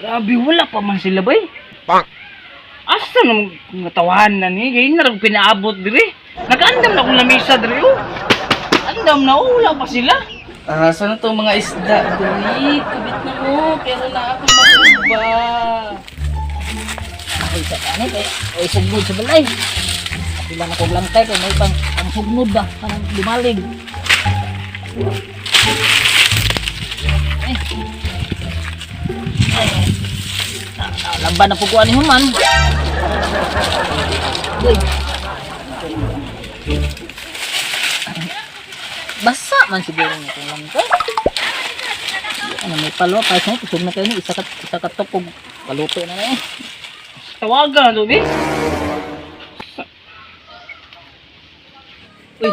Grabe, wala pa man sila bay. Asa na mga tawahan na ni? Ngayon na rin pinaabot dire. Nag-andam na akong lamisa dire oh. Andam na oh, wala pa sila. Ah, saan na itong mga isda? Dali, kubit na mo. Pero na ako makuba. Ay, sa ano kay ay sugnod sa balay. Pila na kog langkay kay may pang ang sugnod ba kanang lumalig. Ay. Ay. Laban na puguan ni human. Uy. Basa man siguro nga itong langkay. Ano may palwa pa sa kusog na kayo ni isa ka tukog kaluto na na eh. Tawagan na to, be. Uy,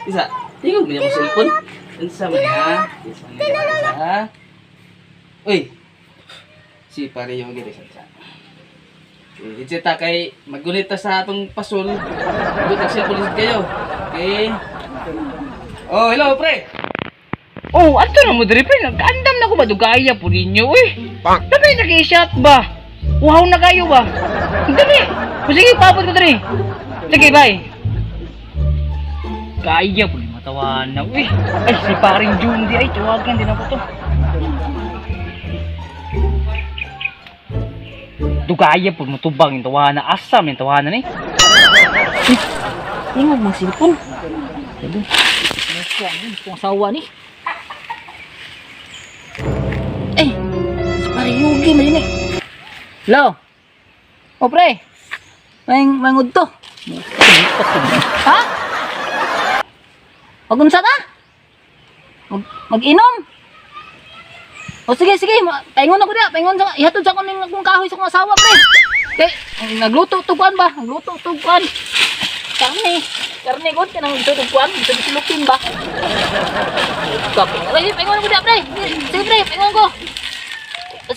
isa. Tingnan mo niya akong cellphone. Unsa man ha? Isa man niya, isa. Uy. Si pare yung gid isa. Isa. Eh, ta kay magunit ta sa atong pasol. Magunit ang cellphone lisod kayo. Okay. Oh, hello pre. Oh, ato na mo dire pre. Nag-andam na ko ba dugaya po ninyo eh. Dami nag-shot ba? Uhaw na kayo ba? Dami. O sige, paabot ko dire. Sige, bye. Kaya po ni matawa na uy. Ay, si paring Jundi ay tawagan din ako to. Dugaya po mutubang yung tawahan na asam yung tawahan na ni. Tingog mang silpon. Sabi. Musta ni kung asawa ni. Eh, si pare Yugi man yun eh. Hello. O pre. May may ngudto. Ha? Magunsa ka? Mag mag-inom? O sige, sige, paingon ako diya, paingon sa ihatod sa akong akong kahoy sa akong asawa, pre. Kay nagluto tuguan ba? Nagluto tuguan. Karne. Karne god kanang ito tuguan, ito silupin ba? Kap. Ay, paingon ako diya, pre. Sige, pre, paingon ko.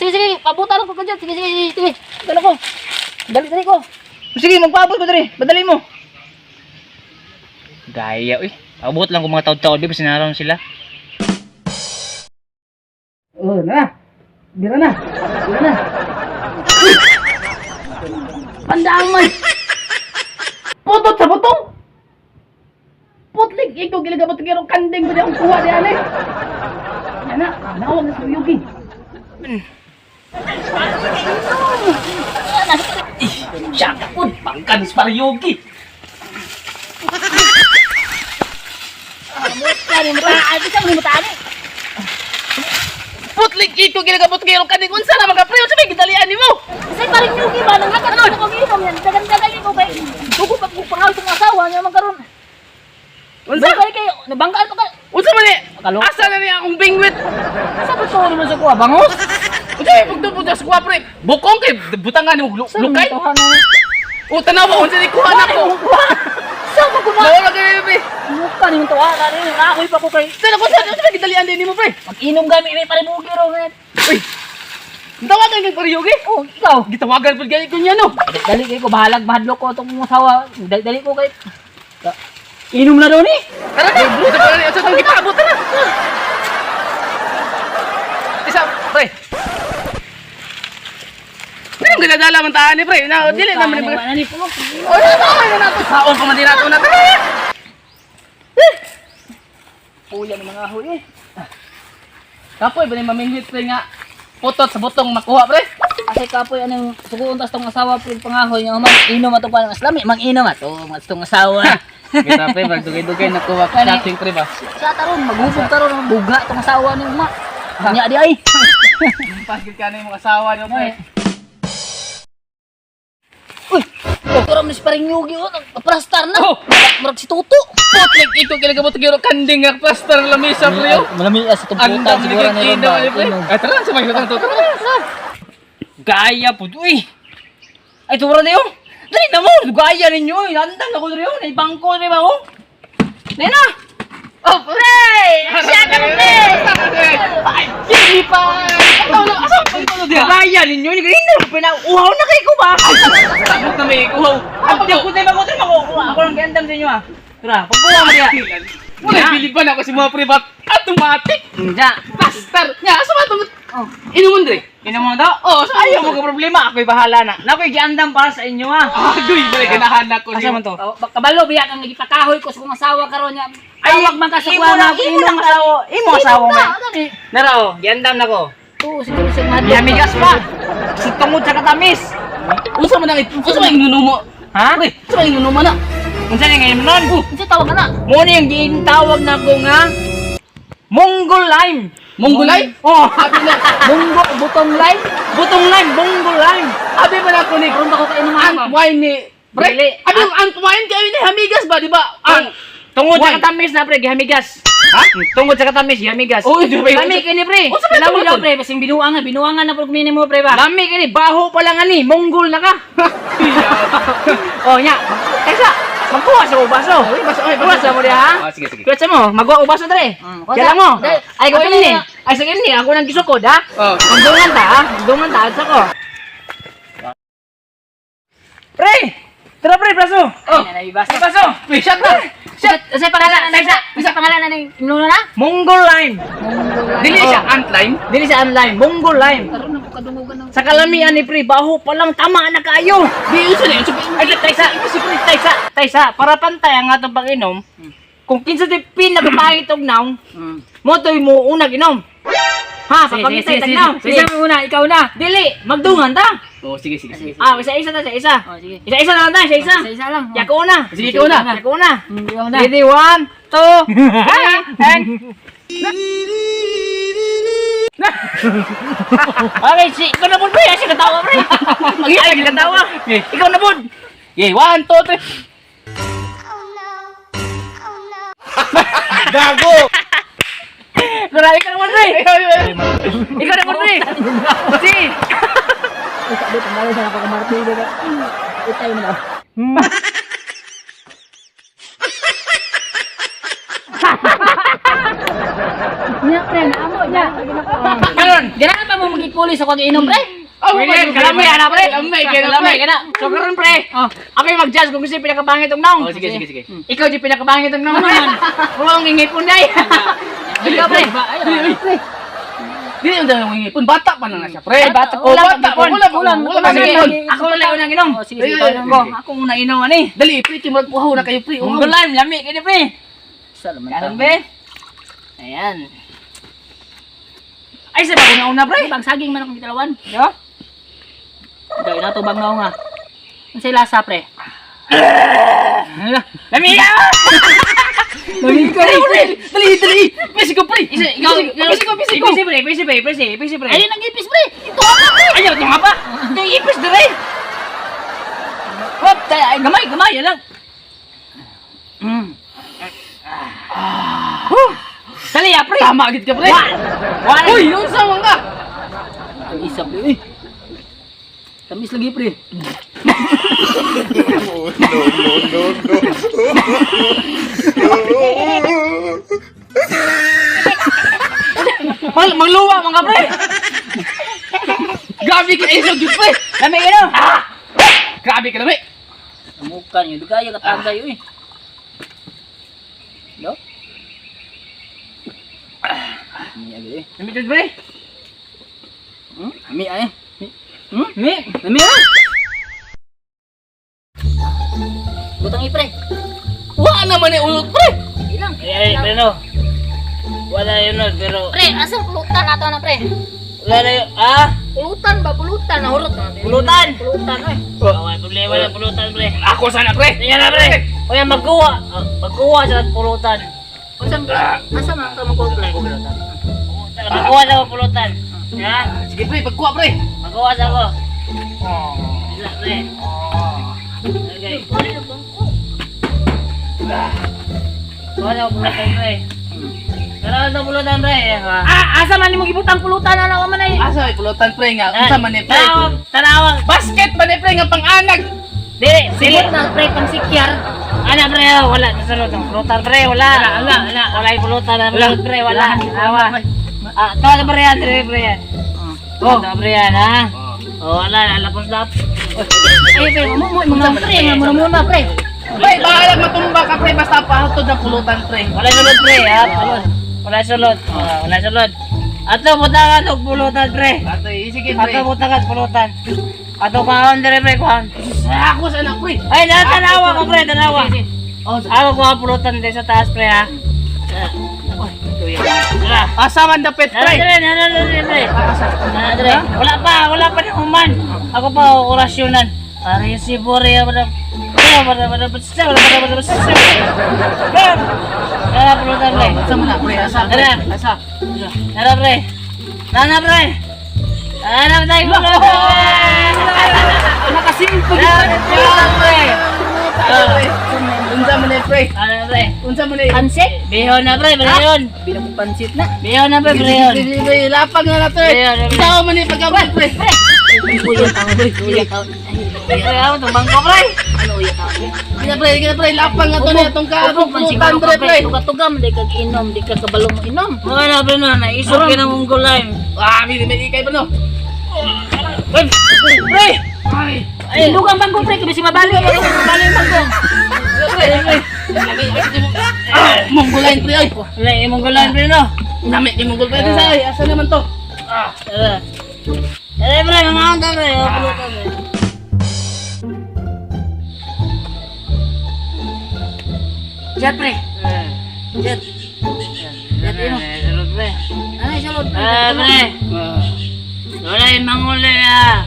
Sige, sige, pabuta lang ko ka dyan. Sige, sige, sige, sige. Dala ko. Dali, dali ko. Sige, magpaabot ko dire. Badali mo. Gaya uy. Abot lang ko mga taod-taod di ba sinaron sila. Oh, na. Dira na. Dira na. Pandang man. Putot sa butong. Putlik ikaw gilagabot kay rong kanding ba akong kuha di ani. Ana, nawag na sa yugi. Ih, siya ka pud, pangkan sa yugi. Kani mo ta, ay bisa mo ta ani. Putlik ikaw gilagabot kay rong kanding unsa na mga pre, unsa may gidalian nimo? Kasi parang yugi ba nang hakat ko kog inom yan. Dagan-dagan ko kay dugo pa ko pangaw sa asawa niya man karon. Unsa? Kay kayo, nabanggaan pa ka. Unsa man ni? Kalo- Asa na niya akong bingwit? Sa ba to naman sa kuha bangos? Unsa may pagtubod sa kuha pre? Bukong kay butangan nimo lukay. O tanawa unsa ni kuha nako. Sa ba ko na? Nawala kay pre. Muka ni to ah, kani akoy pa ko kay Sana ko sa unsa may gidalian din nimo pre? mag-inom gami may paribugi ro man. Uy. Tawagan kay Pariyugi. Oh, ikaw. Gitawagan pud gani ko niya no. Dali kay ko bahalag bahadlok ko atong mga asawa. Dali, dali ko kay Inom na daw ni. Tara na. Ito pa na sa tong gipaabot tara. Isa pre. Anong ginadala man taan ni pre? Na dili naman ni. Wala ni po. Oy, na na nato saon pa man din nato na. Tara. Puya ng mga ahoy eh. Kapoy ba ni mamingwit pre nga putot sa butong makuha pre? Kasi kapoy anong suguon tas tong asawa pre pangahoy nga man inom ato pa mas lami mang inom ato mas tong asawa. Kita pre, magdugay-dugay nakuha Kani. chatting pre ba? Sa taron maghubog taron buga tong asawa ni uma. Nya di ay. Pasgit ka na yung mga asawa niyo pre. Uy, doktor ni paring yugi oh, nagpa-prastar na. Oh! Murag si Tuto. Putlik ikaw gilagabot gyud kanding nga plaster lamisa pre. oh. Malami sa Ang dami ni kino ni pre. Ay tara sa mga to. Tara. Gaya po uy. Ay tura na yun. Dali na mo, gaya ninyo uy. Nandang ako diri oh, naibangko di ba oh. Nena. Oh, pre! Siya ka pre! Ay, sige pa! Ikaw na, asa pa ito diya? Gaya ninyo, ni ganyan na pina uhaw na kay ko ba? Takot na may uhaw. Ang ko tayo ko tayo ako lang gandam sa inyo ah. Tara, pagkuha mo diya. Wala, biliban ako si mga pre, but automatic! Hindi. Plaster! Nga, asa ba ito? Oh. Inuman dre. Inom mo to? Oh, sa Ayaw mo ka problema, ako'y bahala na. Nako'y giandam para sa inyo ha. Agoy, bale ganahan ako Asa man to? Oh, kabalo biya kang gipakahoy ko sa kong asawa karon niya. Tawag man ka sa imo kuha na, imo lang asawa, imo asawa na. man. Nara oh, giandam na ko. Tuo siguro sa madlok. Gihamigas pa. Sa tungod sa katamis. Unsa man ang unsa man inunumo? Ha? Pre, unsa man inunumo na? Unsa ni ngayon nun? Unsa tawag ka na? Mo ni yung gintawag na ko nga Mongol lime. Mongolay? Oh, Munggo butong lime. butong lime, Mongol lime. Abi man ako ni Karon ba ko kainom ant ako? wine ni Pre, Dili. abi yung ant wine kayo ni hamigas ba, di ba? Ang Tungod sa Wine. katamis na pre, gihamigas. Ha? Tungod sa katamis, gihamigas. Uy, di ba yun? Lami kini pre. Unsa man Lami tawag daw pre, basing binuangan, binuangan na pud mo pre ba. Lami kini, baho pa lang ani, Mongol na ka. Oh nya, taysa, magkuha sa ubaso. Uy, baso, oy, Kuha sa mo diha. ha? Ah, sige, sige. Kuha sa mo, magwa ubaso dre. Mm, kuha Kaya sa- mo. Dai, Ay ko ako ini. na. Ay sa ini, ako nang gisukod ha. Oh. Magdungan ta ha, magdungan ta sa ko. Pre! Tara pre, braso. Oh. Ay, naibasa. Braso. Pre, shot na. Shot. Sa pangalan na sa pangalan na ning inuno na? Mongol lime. Munggo lime. Dili siya ant lime. Dili sa online, Mongol lime. Karon na ko kadungogan ng Sa kalamian ni pre, baho pa lang tama na kaayo. Di unsa ni unsa pa Ay, taysa, taysa, taysa, para pantay ang atong pag-inom. Kung kinsa di pinakapangit og naong, mo to'y mo unag inom. Ha, papangitay tag naong. Sige, sige, muna, ikaw na. Dili, magdungan ta. Oh, sige, sige, sige. Ah, isa-isa ta, isa-isa. Oh, sige. Isa-isa na lang ta, isa-isa. Isa-isa lang. Oh. Yako na. Sige, ikaw na. Yako na. Ikaw na. Ready, 1, 2, 3, and... Okay, si, ikaw na po, pre. Ay, siya katawa, pre. Ay, siya katawa. Ikaw na po. Okay, 1 2 3. Grabe ka naman, pre. Ikaw na po, pre. Si. Ikaw, tanggalin sa ako kumarti. Itay mo na. Nya, pre, naamo nya. Karon. Ganahan pa mo magipuli sa kag inom, pre? Oh, William, kalamay, ana, pre. Kalamay, kalamay. Kalamay, kana. So, karon, pre. Oh. Ako yung mag-judge kung gusto yung pinakapangit og naong. Oh, sige, sige, sige. Ikaw yung pinakapangit og naong. Huwag ang ngipon, day. Ikaw, pre. Ay, pre. Dili yung dahil ngipon, bata pa na na siya, pre. Ay, bata, Oh, kulang bata, pag-ipon. wala, wala, wala, Sige, ngipon. ako na lang unang inom. Oh, sige, sige, ikaw na. Ko, ako una inom ani. Dali, pre, timurag uhaw na kayo, pre. Uhaw. Mongol lime, lami kini pre. Sa laman Karon be. Ayan. Ay sa ba una una pre? Bang saging man akong gitalawan. Di ba? Dahil na to bang naong nga. Unsay lasa, pre? Lami ka. Lami ka. Dali, dali, dali. Pisi ko, pre. Isa, ikaw, Pisi ko, pisi ko. Pisi pre, pisi pre, pisi, pisi pre. Ayun ang ipis, pre. Ito ka, pre. Ayaw, ito nga pa. Ito yung ipis dire. Hop, tay, ay, gamay, gamay, yan lang. Huh. Dali, ah, pre. Tama gid ka, pre. Wa. Wa. Uy, unsa man ka? Ang isa, pre. Eh. Tamis lagi, pre. No, no, no, no. Magluwa mga pre. Grabe ka isog gyud, pre. Lami ino. Ah! Grabe ka lami. Amukan yun. Dugaya ka tagay, uy. No? Mi agad eh. Lami jud pre. Hmm? Mi ay. Hmm? Mi. Mi ah. Butang i, pre. Wa naman ni ulot, pre. Ilang. Ay, ay, pero wala yun nun, pero Pre, asang pulutan ato na, pre? wala na yun. Ah, Pulutan ba? Pulutan. Nahurot na. Pulutan? Pulutan, eh. oh, may problema na pulutan, pre. Ako sana, pre. Tingnan na, pre. Kuya, magkuha. Ah, magkuha sa pulutan. Unsa asa man ka magkuha, pre? Magkuha sa pulutan. Ha? Sige, pre, pagkuha, pre. Magkuha sa ako. Isa, pre. Okay. Kuha sa pulutan, pre. Pero ano pulutan, pre? Ah, asa man nimo gibutang pulutan ana wa man ay. Asa may pulutan, pre nga. Unsa man ni, pre? Tanawag, tanawag. Basket man ni, pre nga pang-anag. Dili, dili. Sibot na pre pang sikyar. Ana pre, oh, wala kasunod ang pulutan pre, wala. Wala, wala, wala. Wala yung pulutan, wala pulutan pre, wala. Awa. Ah, to na pre yan, dire pre yan. Oh, to pre yan ha. Oh, wala, lalapos na. Ay, pre, mo mo mga pre, nga muna muna pre. Pre, bahala matumba ka, pre. Basta pahatod ng pulutan, pre. Wala sulod pre, ha. Wala sulod. Ah, wala sulod. Ato butangan og pulutan, pre. Ato, sige, pre. Ato butangan pulutan. Ato kaon dire, pre, kuan. Ako sa anak, pre. Ay, na tanawa ko, pre, tanawa. Oh, Ako kuha pulutan dire sa taas, pre, ha. Tara. Asa man dapit, Nara pre? dire, nara dire, pre. Nara dire. Wala pa ni human. Ako pa orasyonan. Ari si Bore, wala. Wala, wala, wala, wala, wala, wala, wala. Tara, pulutan, pre. Asa man na, pre? Asa, pre? Tara. Asa? Tara, pre. Nana, pre. Tara, tayo pulutan. Nakasimple. Tara, pulutan, pre. Pre. Unsa man eh, pre? Ano, pre? Unsa man eh? Pansit? Bihon na, pre, bihon. Bilang ko pansit na. Bihon na, pre, bihon. Sige, pre, lapag na na, pre. Pre, pre. Ikaw man eh, pagkabot, pre. Uya tao, uya tao. Pre, ako itong bangko, pre. Ano uya tao? Sige na, pre, sige na, pre. Lapag na to na itong Ubog man pulutan, siguro pre, ka, pre. pre. Tuga-tuga man di kag inom, di ka kabalo mo inom. Mga na, pre, na, naisog ka ng unggo lime. Ah, may ikay pa, no? Pre, pre! Ay, Ay, Lugang bangko, pre, kay mabali. Mabali ang bangko. pre, pre. Ah, Mongolain, pre, ay. Wala, imong gulan, pre, no? Nami, ni Mongol, pre. Sa, ay, asa naman to? Ah, Tara. Tara, pre, mga unta, pre. Oh, pulutan, pre. Jet, pre. Jet. Jet, ino. Sulod, pre. Ano sulod, pre? Eh, pre. ah, Wala'y manguli, ah.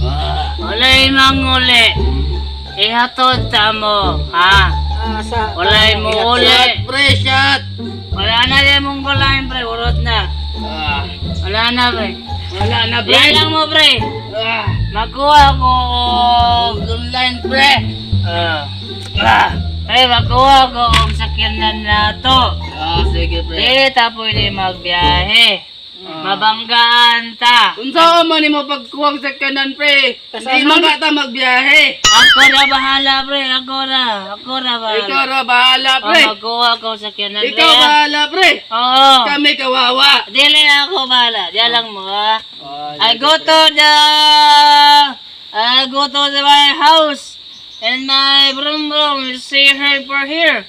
ah. Wala'y manguli. Ihatod ta mo, ha? Ah, sa Wala'y muuli. Shot, pre, shot. Wala na yung mong gulain, pre. Urot na. Ah, Wala na, pre. wala na, pre. Yan lang mo, pre. Ah, Magkuha ko og online, pre. Ah. Ah, Pre, magkuha ko og sakyanan na to. ah, sige, pre. Di ta pwede magbiyahe. Ah. Mabanggaan ta. Unsa man nimo pagkuwang sa kanan, pre? Hindi man ka ta magbiyahe. Ako na bahala, pre. Ako na. Ako na bahala. Ikaw ra bahala, pre. Oh, magkuha ko sa sakyanan, pre. Ikaw bahala, pre. Oo. Kami kawawa. Dili ako bahala. Diyan lang mo, ha? I go to the my house and my broom broom will see her for here.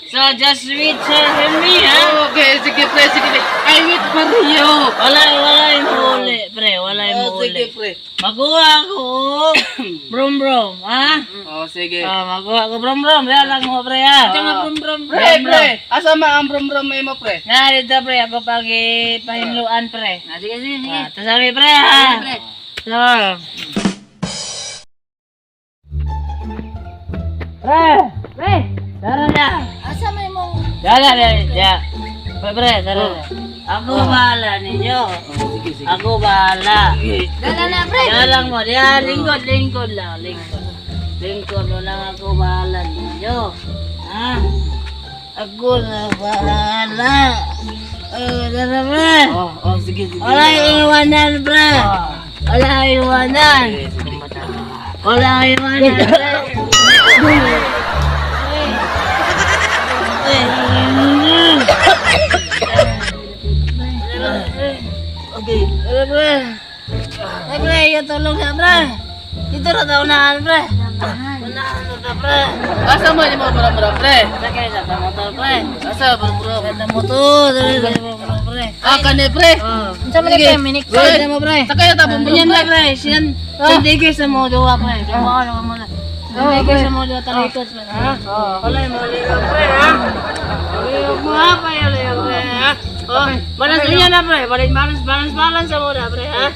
So just wait for him me, ha? Okay, sige, pre, sige, pre. I wait for you. Walay muuli, pre. Walay Oh, sige, muuli. pre. Magkuha ko og broom broom, ha? Oh, sige. Ah, magkuha ko broom broom. Yan lang mo, pre, ha? Ito nga, brum, brum. Pre, pre. Asa man ang brum-brum mo, pre? Na, dito, pre. Ako pag ipahinluan, pre. Ah, sige, sige, sige. Ah, tasabi, pre, ha? Pre. So, pre, Pre, tara na. asa may mong Dala, dala, dala. Pre, pre, tara na. Ako bahala ninyo. Oh, sige, sige. Ako bahala. Dala na, pre. Yan lang mo. Yan, lingkod, lingkod lang, lingkod. Lingkod mo lang ako bahala ninyo. Ha? Ako na bahala. Oh, tara, pre. Oh, oh, sige, sige. Wala iwanan, pre. Wala iwanan. Sige, sige. Wala iwanan, pre. Okay. Pre, pre. Eh, pre, yung tulong na, pre. Dito na daw unahan, pre. Unahan na ta, pre. Asa man nimo brum-brum, pre? Sakay sa ta motor, pre. Asa brum-brum? Sa motor, pre, pre, pre, pre. Ah, kani, pre. Oh. Unsa man ni Sige. pre, minik. Pre, Pre, mo, pre. Sakay na ta brum-brum, Ganyan pre. na, pre. Siyan, sandigay sa mo duwa, pre. Kumuha ka muna. Sandigay sa mo duwa, talikod, pre. Ha? Wala yung mga ligaw, pre, ha? Ligaw mo, ha? Payo, ligaw, pre, ha? Oh, balance niya na, pre. Balance, balance, balance, balance sa mo na, pre, ha?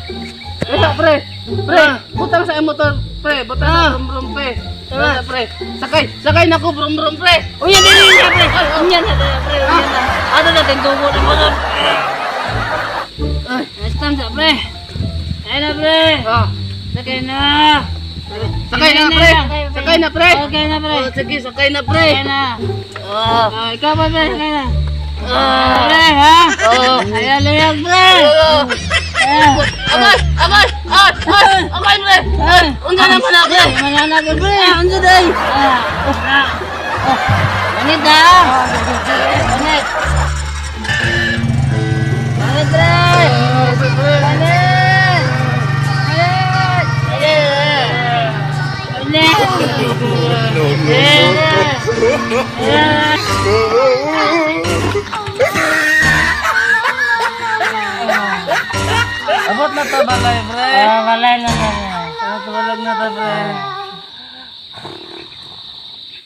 Pre, pre. Pre, butang sa imong motor, pre. Butang sa brum-brum, pre. Tara. Tara, pre. Sakay, sakay na ko brum-brum, pre. Unya, dili niya, pre. Unya na, pre. Unya na. Ato na, tintubo na motor. Ay, Next time sa, pre. Ayun na, pre. ah. Sakay na. Sakay na, pre. Sakay na, pre. Okay na, pre. Oh, sige, sakay na, pre. Sakay na. Ah. Oh, ikaw pa, pre. Sakay na. Ah. Pre, ha? Oh. Ayan, layag, pre. Oh. Ah. Agay, agay, ay, ay, agay, pre. Ah. Unsa naman na, pre? Mananag, pre. Unsa day? Ah. Ah. Oh. Manit, ah. Manit. Manit, pre. Manit. Manit. Manit. Manit. No, no, no, no. Manit. pre. Ah, balay na na. Ah, tumalog na ta, pre.